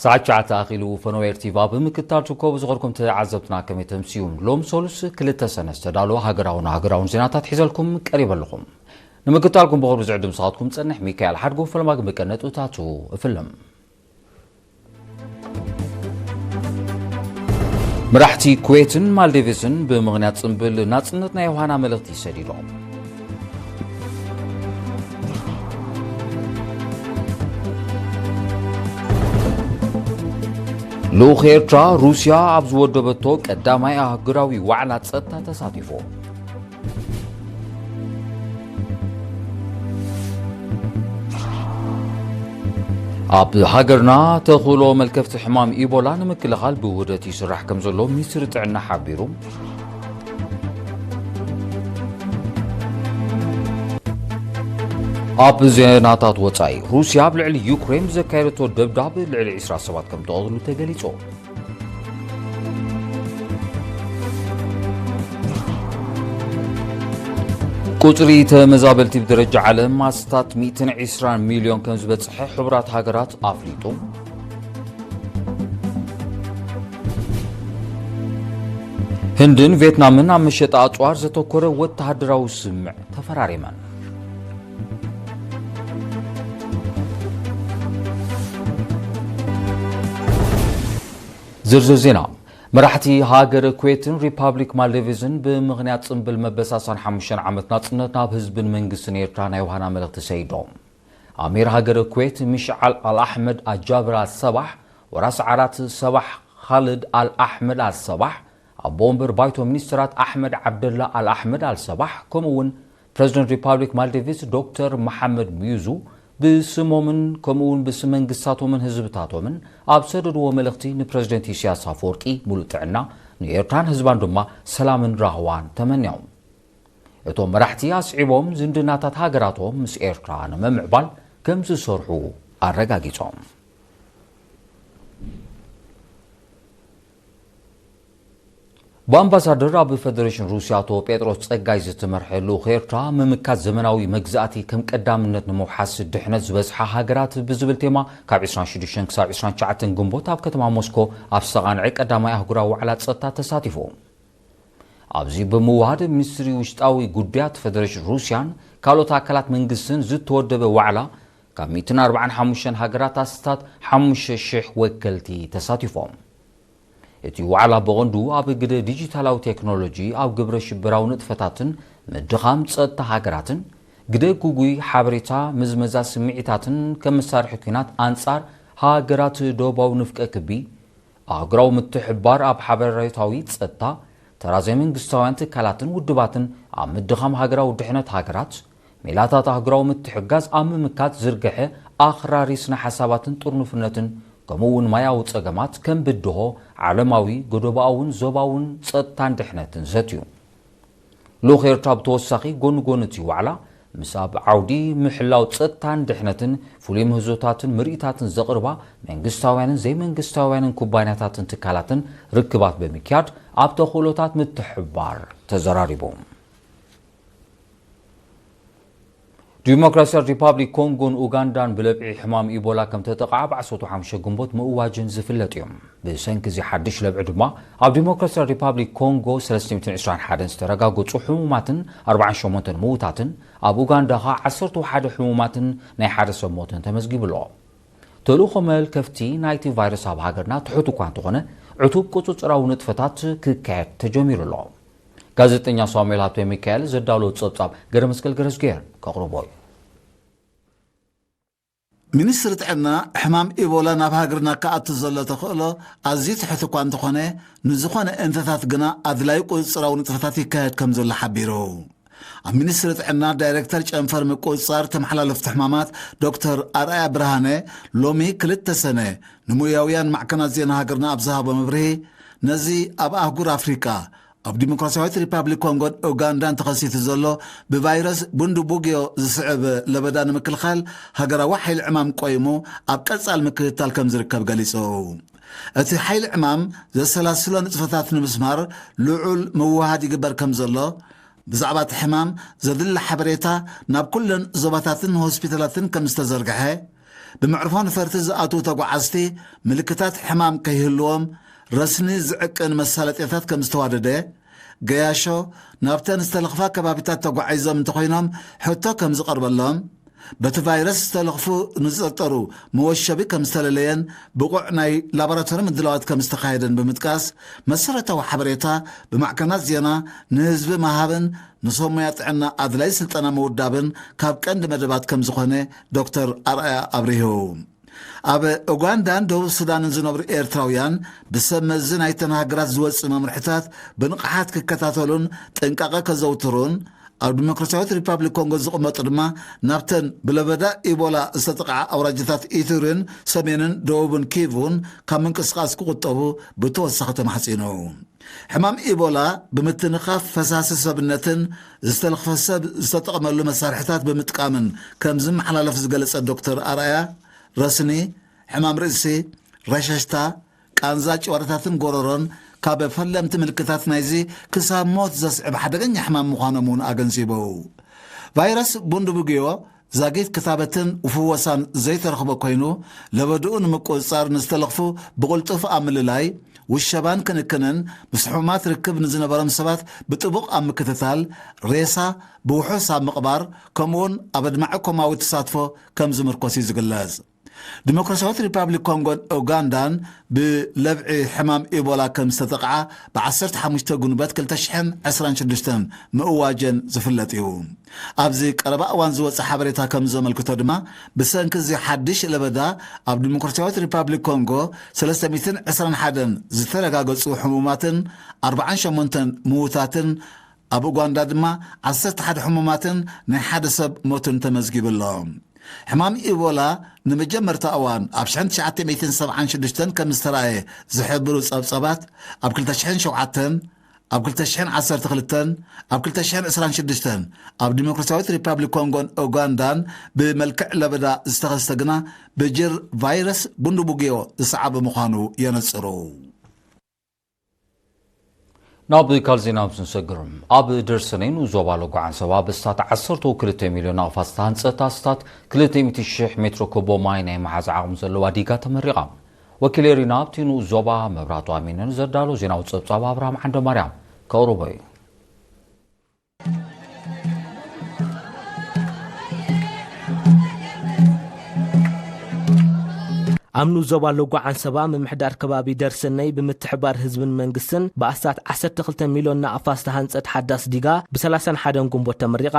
ሰዓት ትሽዓተ ኣኺሉ። ፈነወ ኤርቲቪ ብምክትታል ትርከቡ ዝኸድኩም ተዓዘብትና ከመይ ተምስዩ? ሎም ሰሉስ ክልተ ሰነ ዝተዳለወ ሃገራውን ሃገራውን ዜናታት ሒዘልኩም ቀሪበ ኣለኹም። ንምክትታልኩም ብቕርቢ ዝዕድም ስኻትኩም ጸንሕ ሚካኤል ሓድጉ። ፈለማ ግን ብቀነጥብታቱ እፍልም። መራሕቲ ኩዌትን ማልዲቭስን ብምኽንያት ጽምብል ናጽነት ናይ ዮሃና መልእኽቲ ሰዲዶም። ልኡኽ ኤርትራ ሩስያ ኣብ ዝወደበቶ ቀዳማይ ኣህጉራዊ ዋዕላ ጸጥታ ተሳቲፉ። ኣብ ሃገርና ተኽእሎ መልከፍቲ ሕማም ኢቦላ ንምክልኻል ብውህደት ይስራሕ ከም ዘሎ ሚኒስትሪ ጥዕና ሓቢሩ። ኣብ ዜናታት ወጻኢ፣ ሩስያ ኣብ ልዕሊ ዩክሬን ብዘካየደቶ ደብዳብ ልዕሊ ዕስራ ሰባት ከም ተቐትሉ ተገሊጹ። ቁጽሪ ተመዛበልቲ ብደረጃ ዓለም ኣስታት ሚእትን ዕስራን ሚልዮን ከም ዝበጽሐ ሕቡራት ሃገራት ኣፍሊጡ። ህንድን ቬትናምን ኣብ መሸጣ ኣጽዋር ዘተኮረ ወተሃደራዊ ስምምዕ ተፈራሪመን። ዝርዝር ዜና። መራሕቲ ሃገረ ኩዌትን ሪፓብሊክ ማልዲቭስን ብምኽንያት ጽምብል መበል ሰላሳን ሓሙሽተን ዓመት ናጽነት ናብ ህዝብን መንግስትን ኤርትራ ናይ ዮሃና መልእኽቲ ሰይዶም። ኣሚር ሃገረ ኩዌት ሚሽዓል ኣልኣሕመድ ኣጃብር ኣልሰባሕ፣ ወራስ ዓራት ሰባሕ ኻልድ ኣልኣሕመድ ኣልሰባሕ፣ ኣቦ ወንበር ባይቶ ሚኒስትራት ኣሕመድ ዓብደላ ኣልኣሕመድ ኣልሰባሕ፣ ከምኡ እውን ፕረዚደንት ሪፓብሊክ ማልዲቭስ ዶክተር መሓመድ ሙዩዙ ብስሞምን ከምኡ እውን ብስም መንግስታቶምን ህዝብታቶምን ኣብ ሰደድዎ መልእኽቲ ንፕረዚደንት ኢሳያስ ኣፈወርቂ ሙሉእ ጥዕና፣ ንኤርትራን ህዝባን ድማ ሰላምን ራህዋን ተመንዮም። እቶም መራሕቲ ኣስዒቦም ዝምድናታት ሃገራቶም ምስ ኤርትራ ንምምዕባል ከም ዝሰርሑ ኣረጋጊጾም። ብኣምባሳደር ኣብ ፈደሬሽን ሩስያ ኣቶ ጴጥሮስ ጸጋይ ዝተመርሐ ልኡኽ ኤርትራ፣ ምምካት ዘመናዊ መግዛእቲ ከም ቀዳምነት ንምውሓስ ድሕነት ዝበዝሓ ሃገራት ብዝብል ቴማ ካብ ዕስራን ሽዱሽተን ክሳብ ዕስራን ትሽዓተን ግንቦት ኣብ ከተማ ሞስኮ ኣብ ዝተቓንዐ ቀዳማይ ኣህጉራዊ ዋዕላ ጸጥታ ተሳቲፉ። ኣብዚ ብምውሃድ ሚኒስትሪ ውሽጣዊ ጉዳያት ፈደሬሽን ሩስያን ካልኦት ኣካላት መንግስትን ዝተወደበ ዋዕላ፣ ካብ ሚእትን ኣርባዓን ሓሙሽተን ሃገራት ኣስታት ሓሙሽተ ሽሕ ወከልቲ ተሳቲፎም። እቲ ዋዕላ ብቐንዱ ኣብ ግደ ዲጂታላዊ ቴክኖሎጂ፣ ኣብ ግብረ ሽበራዊ ንጥፈታትን ምድኻም ጸጥታ ሃገራትን፣ ግደ ጉጉይ ሓበሬታ ምዝመዛ ስምዒታትን ከም መሳርሒ ኲናት ኣንጻር ሃገራት ዶባዊ ንፍቀ ክቢ፣ ኣህጉራዊ ምትሕብባር ኣብ ሓበሬታዊ ጸጥታ፣ ተራ ዘይመንግስታውያን ትካላትን ውድባትን ኣብ ምድኻም ሃገራዊ ድሕነት ሃገራት፣ ሜላታት ኣህጉራዊ ምትሕግጋዝ ኣብ ምምካት ዝርግሐ ኣኽራሪ ስነ ሓሳባትን ጥርኑፍነትን፣ ከምኡ እውን ማያዊ ጸገማት ከም ብድሆ፣ ዓለማዊ፣ ጎደቦኣውን ዞባውን ጸጥታን ድሕነትን ዘትዩ። ልኡኽ ኤርትራ ብተወሳኺ ጎኒ ጎኒ እቲ ዋዕላ፣ ምስ ኣብ ዓውዲ ምሕላው ጸጥታን ድሕነትን ፍሉይ ምህዞታትን ምርኢታትን ዘቕርባ መንግስታውያንን ዘይመንግስታውያንን ኩባንያታትን ትካላትን ርክባት ብምክያድ ኣብ ተኽእሎታት ምትሕብባር ተዘራሪቡ። ዲሞክራሲያዊት ሪፓብሊክ ኮንጎን ኡጋንዳን ብለብዒ ሕማም ኢቦላ ከም ተጠቕዓ ኣብ ዓሰርተ ሓሙሽተ ግንቦት ምእዋጅን ዝፍለጥ እዩ። ብሰንኪ እዚ ሓድሽ ለብዒ ድማ ኣብ ዲሞክራሲያዊት ሪፓብሊክ ኮንጎ ሰለስተ ሚእትን ዕስራን ሓደን ዝተረጋገጹ ሕሙማትን ኣርባዓን ሸሞንተን ምዉታትን፣ ኣብ ኡጋንዳ ኸኣ ዓሰርተ ሓደ ሕሙማትን ናይ ሓደ ሰብ ሞትን ተመዝጊቡ ኣሎ። ተልእኾ መልከፍቲ ናይቲ ቫይረስ ኣብ ሃገርና ትሑት እኳ እንተኾነ፣ ዕቱብ ቁጽጽራዊ ንጥፈታት ክካየድ ተጀሚሩ ኣሎ። ጋዜጠኛ ሳሙኤል ሃብተ ሚካኤል ዘዳለዎ ጸብጻብ ገረመስቀል ገረዝግሄር ከቕርቦ እዩ። ሚኒስትሪ ጥዕና፣ ሕማም ኢቦላ ናብ ሃገርና ክኣቱ ዘሎ ተኽእሎ ኣዝዩ ትሑት እኳ እንተኾነ፣ ንዝኾነ እንተታት ግና ኣድላዩ ቁጽጽራዊ ንጥፈታት ይካየድ ከም ዘሎ ሓቢሩ። ኣብ ሚኒስትሪ ጥዕና ዳይሬክተር ጨንፈር ምቁጽጻር ተመሓላለፍቲ ሕማማት ዶክተር ኣርኣያ ብርሃነ፣ ሎሚ ክልተ ሰነ፣ ንሞያውያን ማዕከናት ዜና ሃገርና ኣብ ዝሃቦ መብርሂ፣ ነዚ ኣብ ኣህጉር ኣፍሪቃ ኣብ ዲሞክራሲያዊት ሪፓብሊክ ኮንጎን ኡጋንዳን ተኸሲቱ ዘሎ ብቫይረስ ቡንዱቡግዮ ዝስዕብ ለበዳ ንምክልኻል፣ ሃገራዊ ሓይሊ ዕማም ቆይሙ ኣብ ቀጻል ምክትታል ከም ዝርከብ ገሊጹ። እቲ ሓይሊ ዕማም ዘሰላስሎ ንጥፈታት ንምስማር ልዑል ምውህሃድ ይግበር ከም ዘሎ፣ ብዛዕባ እቲ ሕማም ዘድሊ ሓበሬታ ናብ ኩለን ዞባታትን ሆስፒታላትን ከም ዝተዘርግሐ፣ ብመዕርፎ ነፈርቲ ዝኣትዉ ተጓዓዝቲ ምልክታት ሕማም ከይህልዎም ረስኒ ዝዕቅን መሳለጥያታት ከም ዝተዋደደ፣ ገያሾ ናብተን ዝተለኽፋ ከባቢታት ተጓዒዞም እንተኾይኖም ሕቶ ከም ዝቐርበሎም፣ በቲ ቫይረስ ዝተለኽፉ ንዝጠርጠሩ መወሸቢ ከም ዝተለለየን ብቑዕ ናይ ላቦራቶሪ ምድላዋት ከም ዝተኻየደን ብምጥቃስ፣ መሰረታዊ ሓበሬታ ብማዕከናት ዜና ንህዝቢ ምሃብን ንሰብ ሞያ ጥዕና ኣድላይ ስልጠና ምውዳብን ካብ ቀንዲ መደባት ከም ዝኾነ ዶክተር ኣርኣያ ኣብሪሁ። ኣብ ኡጋንዳን ደቡብ ሱዳንን ዝነብሩ ኤርትራውያን ብሰብ መዚ ናይተን ሃገራት ዝወጽእ መምርሕታት ብንቕሓት ክከታተሉን ጥንቃቐ ከዘውትሩን፣ ኣብ ዲሞክራሲያዊት ሪፓብሊክ ኮንጎ ዝቕመጡ ድማ ናብተን ብለበዳ ኢቦላ ዝተጠቕዓ ኣውራጃታት ኢቱሪን ሰሜንን ደቡብን ኪቩን ካብ ምንቅስቓስ ክቑጠቡ ብተወሳኺ ተማሕጺኑ። ሕማም ኢቦላ ብምትንኻፍ ፈሳሲ ሰብነትን ዝተለኽፈ ሰብ ዝተጠቕመሉ መሳርሕታት ብምጥቃምን ከም ዝመሓላለፍ ዝገለጸ ዶክተር ኣርኣያ፣ ረስኒ፣ ሕማም ርእሲ፣ ረሸሽታ፣ ቃንዛ ጭዋዳታትን ጎረሮን ካብ ፈለምቲ ምልክታት ናይዚ ክሳብ ሞት ዘስዕብ ሓደገኛ ሕማም ምዃኖም እውን ኣገንዚቡ። ቫይረስ ቡንዱቡግዮ ዛጊት ክታበትን ፍወሳን ዘይተረኽቦ ኮይኑ፣ ለበድኡ ንምቁጽጻር ንዝተለኽፉ ብቕልጡፍ ኣብ ምልላይ፣ ውሸባን ክንክንን፣ ምስ ሕሙማት ርክብ ንዝነበሮም ሰባት ብጥቡቕ ኣብ ምክትታል፣ ሬሳ ብውሑስ ኣብ ምቕባር፣ ከምኡውን ኣብ ኣድማዒ ኮማዊ ተሳትፎ ከም ዝምርኮስ እዩ ዝግለጽ። ዲሞክራሲያዊት ሪፓብሊክ ኮንጎን ኡጋንዳን ብለብዒ ሕማም ኢቦላ ከም ዝተጠቕዓ ብ15 ጉንበት ክልተ ሽሕን ዕስራን ሽዱሽተን ምእዋጀን ዝፍለጥ እዩ። ኣብዚ ቀረባ እዋን ዝወጸ ሓበሬታ ከም ዘመልክቶ ድማ፣ ብሰንኪ እዚ ሓድሽ ለበዳ ኣብ ዲሞክራሲያዊት ሪፓብሊክ ኮንጎ ሰለስተ ሚእትን ዕስራን ሓደን ዝተረጋገጹ ሕሙማትን ኣርባዓን ሸሞንተን ምዉታትን፣ ኣብ ኡጋንዳ ድማ ዓሰርተ ሓደ ሕሙማትን ናይ ሓደ ሰብ ሞትን ተመዝጊቡ ኣሎ። ሕማም ኢቦላ ንመጀመርታ እዋን ኣብ ሽሕን ትሽዓተ ሚእትን ሰብዓን ሽዱሽተን ከም ዝተራእየ ዝሕብሩ ጸብጸባት፣ ኣብ ክልተ ሽሕን ሸውዓተን፣ ኣብ ክልተ ሽሕን ዓሰርተ ክልተን፣ ኣብ ክልተ ሽሕን ዕስራን ሽዱሽተን ኣብ ዲሞክራሲያዊት ሪፓብሊክ ኮንጎን ኡጋንዳን ብመልክዕ ለበዳ ዝተኸስተ ግና ብጅር ቫይረስ ቡንዱቡግዮ ዝሰዓበ ምዃኑ የነጽሩ። ናብ ካልእ ዜና ምስ ንሰግር፣ ኣብ ደርሰነይ ንኡስ ዞባ ሎጎ ዓንሰባ ብስታት ዓሰርተ ክልተ ሚልዮን ናቕፋ ዝተሃንጸት ኣስታት ክልተ ሚእቲ ሺሕ ሜትሮ ኩቦ ማይ ናይ መሓዝ ዓቕሚ ዘለዋ ዲጋ ተመሪቓ። ወኪል ኤሪና ኣብቲ ንኡስ ዞባ መብራህቱ ኣሚኑ ንዘዳሎ ዜናዊ ጸብጻብ ኣብርሃም ዓንደማርያም ከቕርቦ እዩ። ኣብ ንኡስ ዞባ ሎጎ ዓንሰባ ምምሕዳር ከባቢ ደርሰነይ ብምትሕባር ህዝብን መንግስትን ብኣስታት ዓሰርተ ክልተ ሚልዮን ናቕፋ ዝተሃንጸት ሓዳስ ዲጋ ብ31 ግንቦት ተመሪቓ።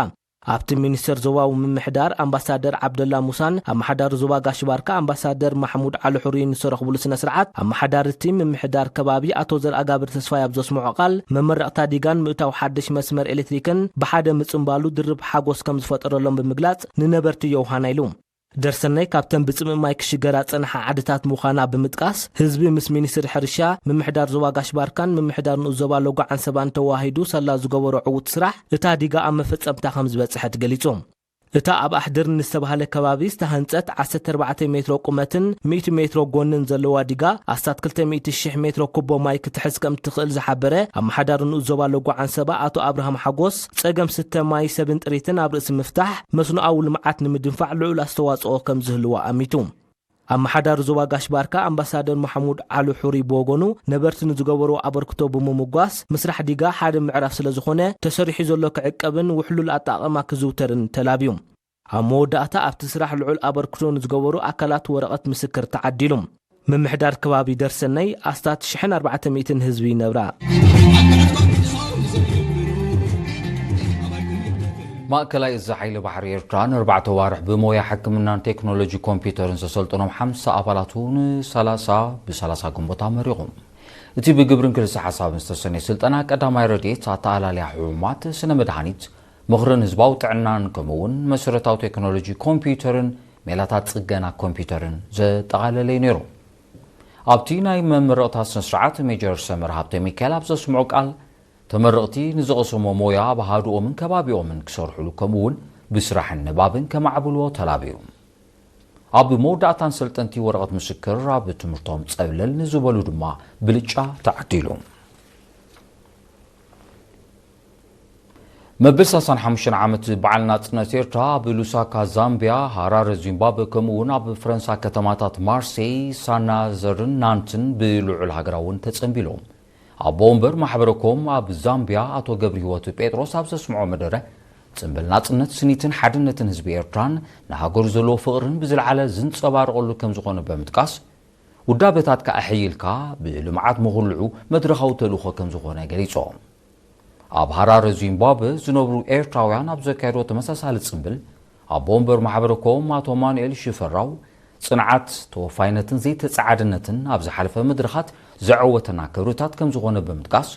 ኣብቲ ሚኒስተር ዞባዊ ምምሕዳር ኣምባሳደር ዓብደላ ሙሳን ኣመሓዳሪ ዞባ ጋሽ ባርካ ኣምባሳደር ማሕሙድ ዓሊ ሑሪን ዝተረኽብሉ ስነ ስርዓት፣ ኣመሓዳሪ እቲ ምምሕዳር ከባቢ ኣቶ ዘርኣጋብር ተስፋይ ኣብ ዘስምዖ ቃል፣ መመረቕታ ዲጋን ምእታው ሓድሽ መስመር ኤሌክትሪክን ብሓደ ምጽንባሉ ድርብ ሓጎስ ከም ዝፈጠረሎም ብምግላጽ፣ ንነበርቲ የውሃና ኢሉ። ደርሰነይ ካብተን ብጽምእ ማይ ክሽገራ ጸንሓ ዓድታት ምዃና ብምጥቃስ፣ ህዝቢ ምስ ሚኒስትሪ ሕርሻ፣ ምምሕዳር ዞባ ጋሽ ባርካን ምምሕዳር ንኡስ ዞባ ሎጎ ዓንሰባን ተዋሂዱ ሳላ ዝገበሮ ዕዉት ስራሕ፣ እታ ዲጋ ኣብ መፈጸምታ ከም ዝበጽሐት ገሊጹ። እታ ኣብ ኣሕድር ንዝተባህለ ከባቢ ዝተሃንጸት ዓሰርተ ኣርባዕተ ሜትሮ ቁመትን ሚእቲ ሜትሮ ጎንን ዘለዋ ዲጋ፣ ኣስታት ክልተ ሚእቲ ሺሕ ሜትሮ ኩቦ ማይ ክትሕዝ ከም እትኽእል ዝሓበረ ኣመሓዳሪ ንኡስ ዞባ ሎጎ ዓንሰባ ኣቶ ኣብርሃም ሓጎስ፣ ጸገም ስተ ማይ ሰብን ጥሪትን ኣብ ርእሲ ምፍታሕ፣ መስኖኣዊ ልምዓት ንምድንፋዕ ልዑል ኣስተዋጽኦ ከም ዝህልዎ ኣሚቱ። ኣመሓዳሪ ዞባ ጋሽ ባርካ ኣምባሳደር መሓሙድ ዓሊ ሑሪ ብወገኑ፣ ነበርቲ ንዝገበርዎ ኣበርክቶ ብምምጓስ፣ ምስራሕ ዲጋ ሓደ ምዕራፍ ስለ ዝኾነ፣ ተሰሪሑ ዘሎ ክዕቀብን ውሕሉል ኣጠቓቕማ ክዝውተርን ተላብዩ። ኣብ መወዳእታ፣ ኣብቲ ስራሕ ልዑል ኣበርክቶ ንዝገበሩ ኣካላት ወረቐት ምስክር ተዓዲሉ። ምምሕዳር ከባቢ ደርሰነይ ኣስታት ሽሕን ኣርባዕተ ሚእትን ህዝቢ ይነብራ። ማእከላይ እዚ ሓይሊ ባሕሪ ኤርትራ ንኣርባዕተ ዋርሕ ብሞያ ሕክምናን ቴክኖሎጂ ኮምፒውተርን ዘሰልጠኖም ሓምሳ ኣባላቱ ንሰላሳ፣ ብ30 ግንቦት ኣመሪቑ። እቲ ብግብርን ክልሰ ሓሳብን ዝተሰነየ ስልጠና ቀዳማይ ረድኤት፣ ኣተኣላልያ ሕሙማት፣ ስነ መድሃኒት፣ ምኽርን ህዝባዊ ጥዕናን ከምኡ እውን መሰረታዊ ቴክኖሎጂ ኮምፒውተርን ሜላታት ጽገና ኮምፒውተርን ዘጠቓለለ እዩ ነይሩ። ኣብቲ ናይ መመረቕታ ስነ ስርዓት ሜጀር ሰመር ሃብተ ሚካኤል ኣብ ዘስምዖ ቃል፣ ተመረቕቲ ንዝቐሰሞ ሞያ ኣብ ኣሃዱኦምን ከባቢኦምን ክሰርሕሉ ከምኡ እውን ብስራሕን ንባብን ከማዕብልዎ ተላብዩ። ኣብ መወዳእታን ሰልጠንቲ ወረቐት ምስክር ኣብ ትምህርቶም ጸብለል ንዝበሉ ድማ ብልጫ ተዓዲሉ። መበል ሰላሳን ሓሙሽተን ዓመት በዓል ናጽነት ኤርትራ ኣብ ሉሳካ ዛምቢያ፣ ሃራረ ዚምባብወ፣ ከምኡ እውን ኣብ ፈረንሳ ከተማታት ማርሴይ፣ ሳናዘርን ናንትን ብልዑል ሃገራውን ተጸንቢሎም። ኣቦ ወንበር ማሕበረ ኮም ኣብ ዛምቢያ ኣቶ ገብረህይወት ጴጥሮስ ኣብ ዘስምዖ መደረ፣ ጽምብል ናጽነት ስኒትን ሓድነትን ህዝቢ ኤርትራን ንሃገሩ ዘለዎ ፍቕርን ብዝለዓለ ዝንጸባረቐሉ ከም ዝኾነ ብምጥቃስ፣ ውዳበታትካ ኣሕይልካ ብልምዓት ምኹልዑ መድረኻዊ ተልእኾ ከም ዝኾነ ገሊጾም። ኣብ ሃራረ ዚምባብወ ዝነብሩ ኤርትራውያን ኣብ ዘካየዶ ተመሳሳሊ ጽምብል፣ ኣቦ ወንበር ማሕበረ ኮም ኣቶ ኣማኑኤል ሽፈራው፣ ጽንዓት፣ ተወፋይነትን ዘይተጸዓድነትን ኣብ ዝሓለፈ መድረኻት ዘዐወተና ክብርታት ከም ዝኾነ ብምጥቃስ፣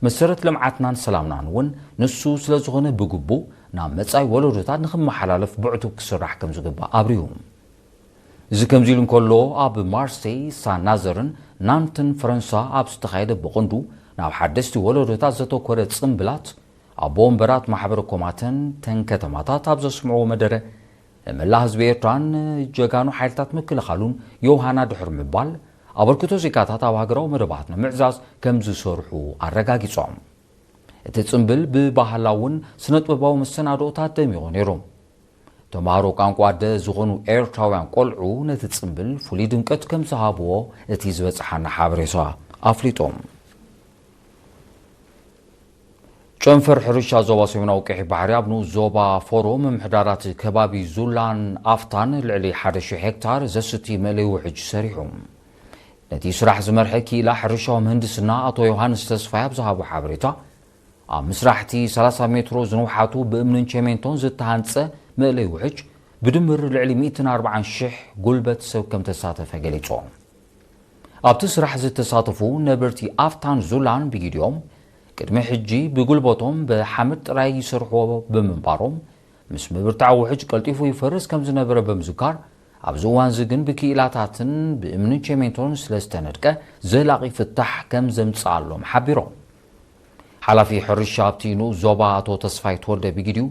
መሰረት ልምዓትናን ሰላምናን እውን ንሱ ስለ ዝኾነ ብግቡእ ናብ መጻኢ ወለዶታት ንኽመሓላለፍ ብዕቱብ ክስራሕ ከም ዝግባእ ኣብሪሁ። እዚ ከምዚ ኢሉ እንከሎ፣ ኣብ ማርሴይ፣ ሳናዘርን ናንትን ፈረንሳ ኣብ ዝተኻየደ ብቐንዱ ናብ ሓደስቲ ወለዶታት ዘተኮረ ጽምብላት፣ ኣቦ ወንበራት ማሕበረ ኮማተን ተን ከተማታት ኣብ ዘስምዕዎ መደረ፣ ንመላእ ህዝቢ ኤርትራን ጀጋኑ ሓይልታት ምክልኻሉን ዮሃና ድሕሪ ምባል፣ ኣበርክቶ ዜጋታት ኣብ ሃገራዊ መደባት ንምዕዛዝ ከም ዝሰርሑ ኣረጋጊጾም። እቲ ጽምብል ብባህላውን ስነ-ጥበባዊ መሰናድኦታት ደሚቑ ነይሩ። ተምሃሮ ቋንቋ ኣደ ዝኾኑ ኤርትራውያን ቆልዑ ነቲ ጽምብል ፍሉይ ድምቀት ከም ዝሃብዎ እቲ ዝበጽሓና ሓበሬታ ኣፍሊጡ። ጨንፈር ሕርሻ ዞባ ሰሜናዊ ቀይሕ ባሕሪ ኣብ ንኡስ ዞባ ፎሮ ምምሕዳራት ከባቢ ዙላን ኣፍታን ልዕሊ ሓደ ሺሕ ሄክታር ዘስቲ መእለይ ውሕጅ ሰሪሑ። ነቲ ስራሕ ዝመርሐ ክኢላ ሕርሻዊ ምህንድስና ኣቶ ዮሃንስ ተስፋይ ኣብ ዝሃቦ ሓበሬታ፣ ኣብ ምስራሕቲ ሰላሳ ሜትሮ ዝንውሓቱ ብእምንን ቸሜንቶን ዝተሃንጸ መእለይ ውሕጅ ብድምር ልዕሊ ሚእትን ኣርባዓን ሽሕ ጉልበት ሰብ ከም ተሳተፈ ገሊጹ። ኣብቲ ስራሕ ዝተሳተፉ ነበርቲ ኣፍታን ዙላን ብጊዲኦም፣ ቅድሚ ሕጂ ብጉልበቶም ብሓመድ ጥራይ ይሰርሕዎ ብምንባሮም፣ ምስ ምብርታዕ ውሕጅ ቀልጢፉ ይፈርስ ከም ዝነበረ ብምዝካር፣ ኣብዚ እዋን እዚ ግን ብክኢላታትን ብእምንን ቸሜንቶን ስለ ዝተነድቀ ዘላቒ ፍታሕ ከም ዘምጽኣሎም ሓቢሮም። ሓላፊ ሕርሻ ኣብቲ ንኡስ ዞባ ኣቶ ተስፋይ ተወልደ ብጊዲኡ፣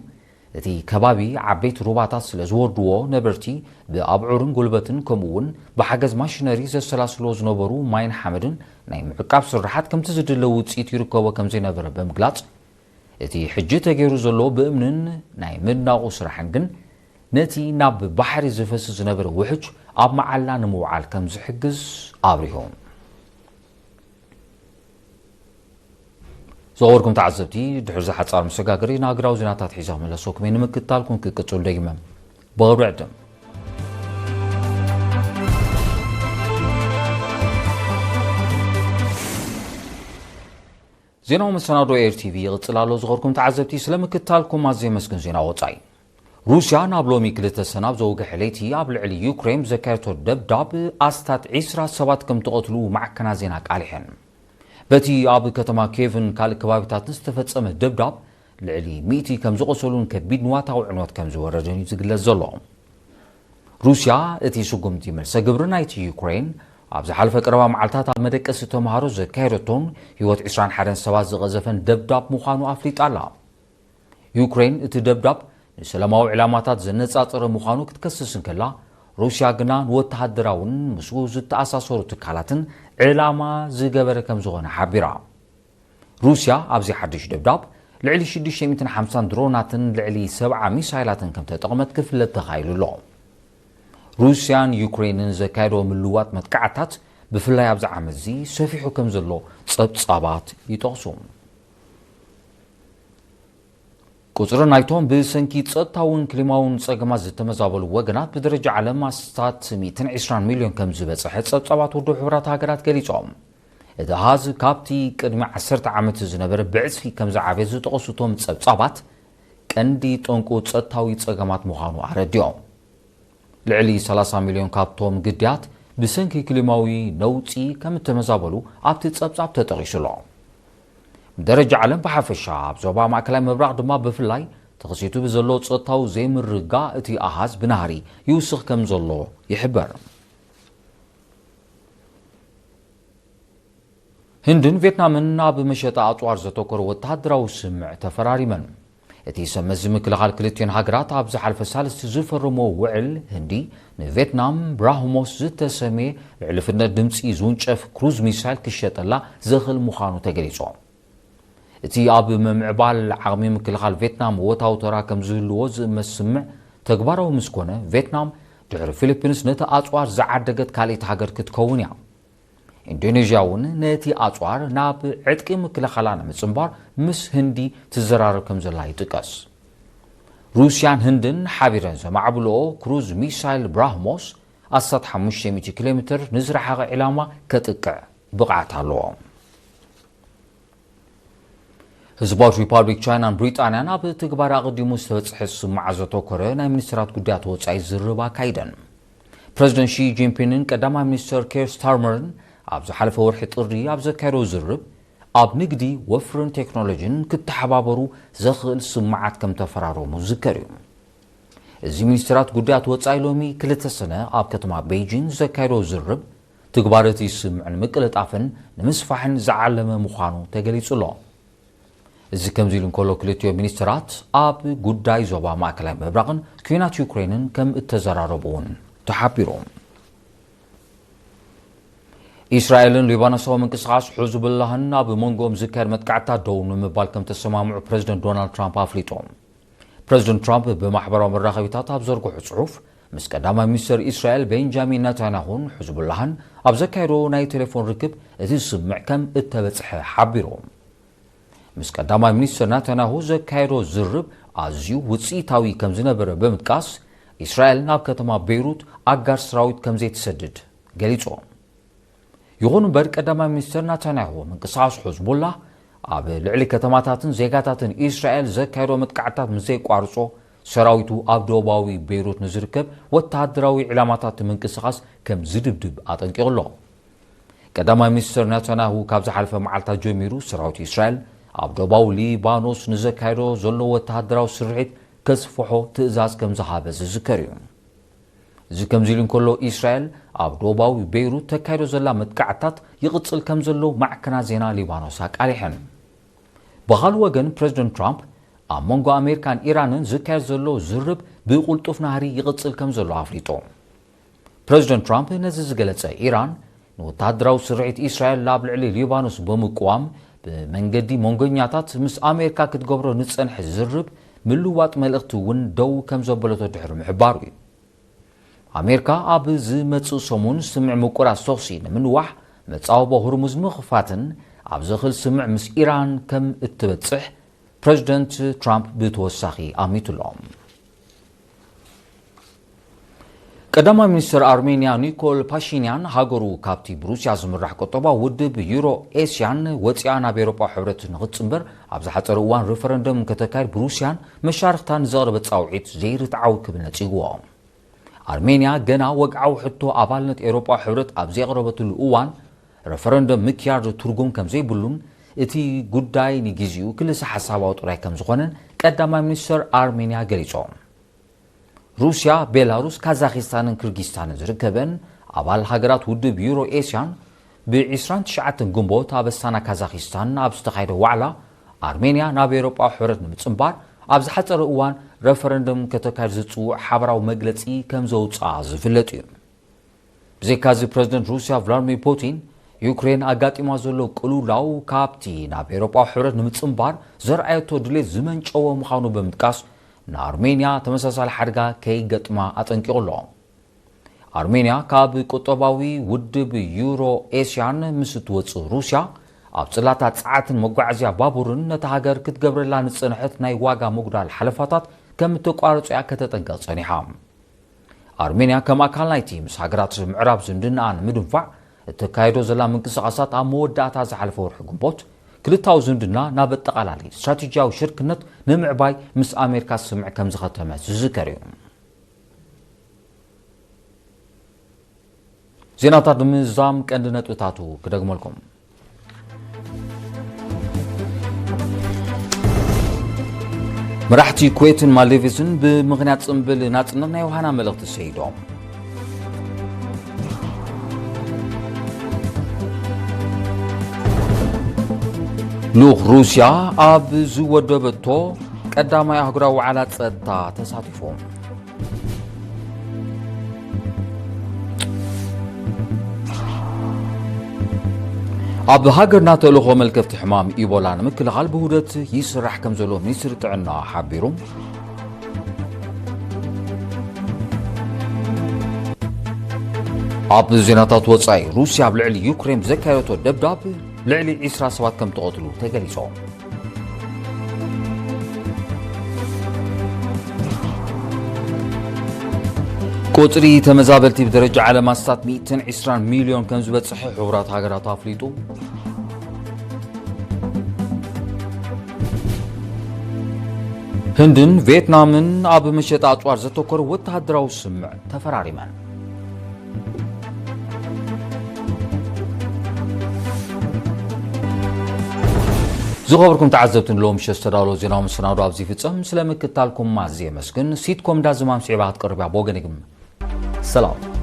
እቲ ከባቢ ዓበይቲ ሩባታት ስለ ዝወርድዎ፣ ነበርቲ ብኣብዑርን ጉልበትን ከምኡ እውን ብሓገዝ ማሽነሪ ዘሰላስልዎ ዝነበሩ ማይን ሓመድን ናይ ምዕቃብ ስራሓት ከምቲ ዝድለ ውፅኢት ይርከቦ ከም ዘይነበረ ብምግላፅ፣ እቲ ሕጂ ተገይሩ ዘሎ ብእምንን ናይ ምድናቑ ስራሕን ግን ነቲ ናብ ባሕሪ ዝፈስስ ዝነበረ ውሕጅ ኣብ መዓላ ንምውዓል ከም ዝሕግዝ ኣብሪሁ። ዝኸበርኩም ተዓዘብቲ፣ ድሕሪ እዚ ሓጻር መሰጋገሪ ንሃገራዊ ዜናታት ሒዘ ክምለሰኩም እየ። ንምክትታልኩም ክቅጽሉ ደጊመ ብኽብሪ ዕድም። ዜናዊ መሰናዶ ኤር ቲቪ ይቕጽል ኣሎ። ዝኸበርኩም ተዓዘብቲ፣ ስለ ምክትታልኩም ኣዝየ የመስግን። ዜና ወጻኢ። ሩስያ ናብ ሎሚ ክልተ ሰነ ኣብ ዘውግሐ ለይቲ ኣብ ልዕሊ ዩክሬን ብዘካየደቶ ደብዳብ ኣስታት ዒስራ ሰባት ከም ትቐትሉ ማዕከናት ዜና ኣቃሊሐን። በቲ ኣብ ከተማ ኪየቭን ካልእ ከባቢታትን ዝተፈጸመ ደብዳብ፣ ልዕሊ ሚእቲ ከም ዝቖሰሉን ከቢድ ንዋታዊ ዕንወት ከም ዝወረደን እዩ ዝግለጽ ዘሎ። ሩስያ፣ እቲ ስጉምቲ መልሰ ግብሪ ናይቲ ዩክሬን ኣብ ዝሓለፈ ቀረባ መዓልታት ኣብ መደቀሲ ተምሃሮ ዘካየደቶን ህይወት ዒስራን ሓደን ሰባት ዝቐዘፈን ደብዳብ ምዃኑ ኣፍሊጣ ኣላ። ዩክሬን እቲ ደብዳብ ንሰላማዊ ዕላማታት ዘነጻጸረ ምዃኑ ክትከስስ እንከላ፣ ሩስያ ግና ንወተሃደራውን ምስኡ ዝተኣሳሰሩ ትካላትን ዕላማ ዝገበረ ከም ዝኾነ ሓቢራ። ሩስያ ኣብዚ ሓድሽ ደብዳብ ልዕሊ ሽዱሽተ ሚእትን ሓምሳን ድሮናትን ልዕሊ ሰብዓ ሚሳይላትን ከም ተጠቕመት ክፍለጥ ተኻኢሉ ኣሎ። ሩስያን ዩክሬንን ዘካየዶ ምልዋጥ መጥቃዕታት ብፍላይ ኣብዚ ዓመት እዚ ሰፊሑ ከም ዘሎ ጸብጻባት ይጠቕሱ። ቁጽሪ ናይቶም ብሰንኪ ጸጥታውን ክሊማውን ጸገማት ዝተመዛበሉ ወገናት ብደረጃ ዓለም ኣስታት ሚእትን ዕስራን ሚልዮን ከም ዝበጽሐ ጸብጻባት ውድብ ሕቡራት ሃገራት ገሊጾም። እቲ ኣሃዝ ካብቲ ቅድሚ ዓሰርተ ዓመት ዝነበረ ብዕጽፊ ከም ዝዓበየ ዝጠቐሱ እቶም ጸብጻባት፣ ቀንዲ ጠንቁ ጸጥታዊ ጸገማት ምዃኑ ኣረዲኦም። ልዕሊ ሰላሳ ሚልዮን ካብቶም ግዳያት ብሰንኪ ክሊማዊ ነውጺ ከም እተመዛበሉ ኣብቲ ጸብጻብ ተጠቒሱ ኣሎ። ብደረጃ ዓለም ብሓፈሻ፣ ኣብ ዞባ ማእከላይ ምብራቕ ድማ ብፍላይ፣ ተኸሲቱ ብዘሎ ጸጥታዊ ዘይምርግጋእ እቲ ኣሃዝ ብናህሪ ይውስኽ ከም ዘሎ ይሕበር። ህንድን ቬትናምን ኣብ መሸጣ ኣጽዋር ዘተኮረ ወተሃደራዊ ስምምዕ ተፈራሪመን። እቲ ሰብ መዚ ምክልኻል ክልቲኦን ሃገራት ኣብ ዝሓለፈ ሳልስቲ ዝፈረሞ ውዕል፣ ህንዲ ንቬትናም ብራህሞስ ዝተሰምየ ልዕሊ ፍጥነት ድምጺ ዝውንጨፍ ክሩዝ ሚሳይል ክሸጠላ ዘኽእል ምዃኑ ተገሊጹ። እቲ ኣብ ምምዕባል ዓቕሚ ምክልኻል ቬትናም እወታዊ ተራ ከም ዝህልዎ ዝእመት ስምምዕ ተግባራዊ ምስ ኮነ፣ ቬትናም ድሕሪ ፊሊፒንስ ነቲ ኣጽዋር ዝዓደገት ካልኣይቲ ሃገር ክትከውን እያ። ኢንዶኔዥያ እውን ነቲ ኣጽዋር ናብ ዕጥቂ ምክልኻላ ንምጽንባር ምስ ህንዲ ትዘራረብ ከም ዘላ ይጥቀስ። ሩስያን ህንድን ሓቢረን ዘማዕብልኦ ክሩዝ ሚሳይል ብራህሞስ ኣስታት ሓሙሽተ ሚእቲ ኪሎ ሜትር ንዝረሓቐ ዒላማ ከጥቅዕ ብቕዓት ኣለዎ። ህዝባዊት ሪፓብሊክ ቻይናን ብሪጣንያን ኣብ ትግባረ ኣቐዲሙ ዝተበጽሐ ስምምዓት ዘተኮረ ናይ ሚኒስትራት ጉዳያት ወጻኢ ዝርርብ ኣካይደን። ፕረዚደንት ሺ ጂንፒንግን ቀዳማይ ሚኒስተር ኬር ስታርመርን ኣብ ዝሓለፈ ወርሒ ጥሪ ኣብ ዘካየዶ ዝርርብ፣ ኣብ ንግዲ፣ ወፍርን ቴክኖሎጂን ክተሓባበሩ ዘኽእል ስምምዓት ከም ተፈራረሙ ዝዝከር እዩ። እዚ ሚኒስትራት ጉዳያት ወጻኢ ሎሚ ክልተ ሰነ ኣብ ከተማ ቤይጂን ዘካየዶ ዝርርብ፣ ትግባረ እቲ ስምምዕ ንምቅልጣፍን ንምስፋሕን ዝዓለመ ምዃኑ ተገሊጹ ኣሎ። እዚ ከምዚ ኢሉ እንከሎ፣ ክልቲኦም ሚኒስትራት ኣብ ጉዳይ ዞባ ማእከላይ ምብራቕን ኲናት ዩክሬንን ከም እተዘራረቡ እውን ተሓቢሩ። ኢስራኤልን ሊባኖሳዊ ምንቅስቓስ ሑዝቡላህን ኣብ መንጎኦም ዝካየድ መጥቃዕትታት ደው ንምባል ከም ተሰማምዑ ፕረዚደንት ዶናልድ ትራምፕ ኣፍሊጡ። ፕረዚደንት ትራምፕ ብማሕበራዊ መራኸቢታት ኣብ ዘርግሑ ጽሑፍ፣ ምስ ቀዳማይ ሚኒስተር ኢስራኤል ቤንጃሚን ነታንያሁን ሑዝቡላህን ኣብ ዘካየዶ ናይ ቴሌፎን ርክብ እቲ ስምምዕ ከም እተበጽሐ ሓቢሩ። ምስ ቀዳማይ ሚኒስተር ናታንያሁ ዘካየዶ ዝርርብ ኣዝዩ ውጽኢታዊ ከም ዝነበረ ብምጥቃስ፣ ኢስራኤል ናብ ከተማ ቤይሩት ኣጋር ሰራዊት ከም ዘይትሰድድ ገሊጹ። ይኹን እምበር፣ ቀዳማይ ሚኒስተር ናታንያሁ ምንቅስቓስ ሑዝቡላህ ኣብ ልዕሊ ከተማታትን ዜጋታትን ኢስራኤል ዘካየዶ መጥቃዕትታት ምስ ዘየቋርጾ፣ ሰራዊቱ ኣብ ደቡባዊ ቤይሩት ንዝርከብ ወተሃደራዊ ዒላማታት ምንቅስቓስ ከም ዝድብድብ ኣጠንቂቑ ኣሎ። ቀዳማይ ሚኒስተር ናታንያሁ ካብ ዝሓለፈ መዓልታት ጀሚሩ ሰራዊት ኢስራኤል ኣብ ደቡባዊ ሊባኖስ ንዘካየዶ ዘሎ ወተሃደራዊ ስርሒት ከስፍሖ ትእዛዝ ከም ዝሃበ ዝዝከር እዩ። እዚ ከምዚ ኢሉ እንከሎ፣ ኢስራኤል ኣብ ደቡባዊ ቤይሩት ተካይዶ ዘላ መጥቃዕትታት ይቕጽል ከም ዘሎ ማዕከናት ዜና ሊባኖስ ኣቃሊሐን። ብኻልእ ወገን፣ ፕረዚደንት ትራምፕ ኣብ መንጎ ኣሜሪካን ኢራንን ዝካየድ ዘሎ ዝርርብ ብቕልጡፍ ናህሪ ይቕጽል ከም ዘሎ ኣፍሊጡ። ፕረዚደንት ትራምፕ ነዚ ዝገለጸ፣ ኢራን ንወተሃደራዊ ስርሒት ኢስራኤል ኣብ ልዕሊ ሊባኖስ ብምቅዋም፣ ብመንገዲ መንጎኛታት ምስ ኣሜሪካ ክትገብሮ ንጸንሐ ዝርርብ ምልዋጥ መልእኽቲ እውን ደው ከም ዘበለቶ ድሕሪ ምሕባሩ እዩ። ኣሜሪካ ኣብ ዝመጽእ ሰሙን ስምምዕ ምቁራጽ ተኹሲ ንምንዋሕ፣ መጻወቦ ሁርሙዝ ንምኽፋትን ኣብ ዘኽእል ስምምዕ ምስ ኢራን ከም እትበጽሕ ፕረዚደንት ትራምፕ ብተወሳኺ ኣሚቱ ኣሎ። ቀዳማይ ሚኒስትር ኣርሜንያ ኒኮል ፓሺንያን፣ ሃገሩ ካብቲ ብሩስያ ዝምራሕ ቁጠባዊ ውድብ ዩሮ ኤስያን ወፂኣ ናብ ኤውሮጳ ሕብረት ንኽትፅምበር ኣብ ዝሓፀረ እዋን ሪፈረንደም ከተካይድ ብሩስያን መሻርኽታን ዘቕረበ ፃውዒት ዘይርትዓዊ ክብል ነፂግዎ። ኣርሜንያ ገና ወግዓዊ ሕቶ ኣባልነት ኤውሮጳ ሕብረት ኣብ ዘቕረበትሉ እዋን፣ ሪፈረንደም ምክያድ ትርጉም ከም ዘይብሉን እቲ ጉዳይ ንግዜኡ ክልሰ ሓሳባዊ ጥራይ ከም ዝኾነን ቀዳማይ ሚኒስትር ኣርሜንያ ገሊጾም። ሩስያ፣ ቤላሩስ፣ ካዛኺስታንን ክርጊስታንን ዝርከበን ኣባል ሃገራት ውድብ ዩሮ ኤስያን፣ ብ ዕስራን ትሽዓተን ግንቦት ኣብ ኣስታና ካዛኺስታን ኣብ ዝተኻየደ ዋዕላ፣ ኣርሜንያ ናብ ኤውሮጳዊ ሕብረት ንምጽንባር ኣብ ዝሓጸረ እዋን ረፈረንደም ከተካይድ ዝጽውዕ ሓበራዊ መግለጺ ከም ዘውጽኣ ዝፍለጥ እዩ። ብዘይካዚ፣ ፕረዚደንት ሩስያ ቭላድሚር ፑቲን፣ ዩክሬን ኣጋጢማ ዘሎ ቅልውላው ካብቲ ናብ ኤውሮጳዊ ሕብረት ንምጽንባር ዘርኣየቶ ድሌት ዝመንጨወ ምዃኑ ብምጥቃስ፣ ንኣርሜንያ ተመሳሳሊ ሓደጋ ከይገጥማ ኣጠንቂቑ ኣሎ። ኣርሜንያ ካብ ቁጠባዊ ውድብ ዩሮ ኤስያን ምስ እትወጽእ፣ ሩስያ ኣብ ጽላታት ጸዓትን መጓዓዝያ ባቡርን ነታ ሃገር ክትገብረላ ንጸንሐት ናይ ዋጋ ምጉዳል ሓለፋታት ከም እተቋርጾ እያ ከተጠንቀቕ ጸኒሓ። ኣርሜንያ ከም ኣካል ናይቲ ምስ ሃገራት ምዕራብ ዝምድናኣ ንምድንፋዕ እተካየዶ ዘላ ምንቅስቓሳት፣ ኣብ መወዳእታ ዝሓለፈ ወርሒ ግንቦት ክልታዊ ዝምድና ናብ ኣጠቓላሊ ስትራቴጂያዊ ሽርክነት ንምዕባይ ምስ ኣሜሪካ ስምምዕ ከም ዝኸተመት ዝዝከር እዩ። ዜናታት ንምዝዛም ቀንዲ ነጥብታቱ ክደግመልኩም። መራሕቲ ኩዌትን ማልዲቭስን ብምኽንያት ጽምብል ናጽነት ናይ ዮሃና መልእኽቲ ሰይዶም። ልኡኽ ሩስያ ኣብ ዝወደበቶ ቀዳማይ ኣህጉራዊ ዋዕላ ጸጥታ ተሳቲፎም። ኣብ ሃገርና ተልእኾ መልከፍቲ ሕማም ኢቦላ ንምክልኻል ብውህደት ይስራሕ ከም ዘሎ ሚኒስትሪ ጥዕና ሓቢሩ። ኣብ ዜናታት ወጻኢ፣ ሩስያ ኣብ ልዕሊ ዩክሬን ብዘካየደቶ ደብዳብ ልዕሊ ዕስራ ሰባት ከም ተቐትሉ ተገሊጾም። ቁጽሪ ተመዛበልቲ ብደረጃ ዓለም ኣስታት ሚእትን ዕስራን ሚልዮን ከም ዝበጽሐ ሕቡራት ሃገራት ኣፍሊጡ። ህንድን ቪየትናምን ኣብ መሸጣ ኣጽዋር ዘተኮረ ወተሃደራዊ ስምምዕ ተፈራሪመን። ዝኸበርኩም ተዓዘብቲ፣ ንሎም ምሸት ዝተዳለወ ዜናዊ መሰናዶ ኣብዚ ይፍጸም። ስለ ምክትታልኩም ኣዝየ የመስግን። ሲትኮም ዳዝማም ስዒባ ክትቀርብ እያ። ብወገነይ ግን ሰላም።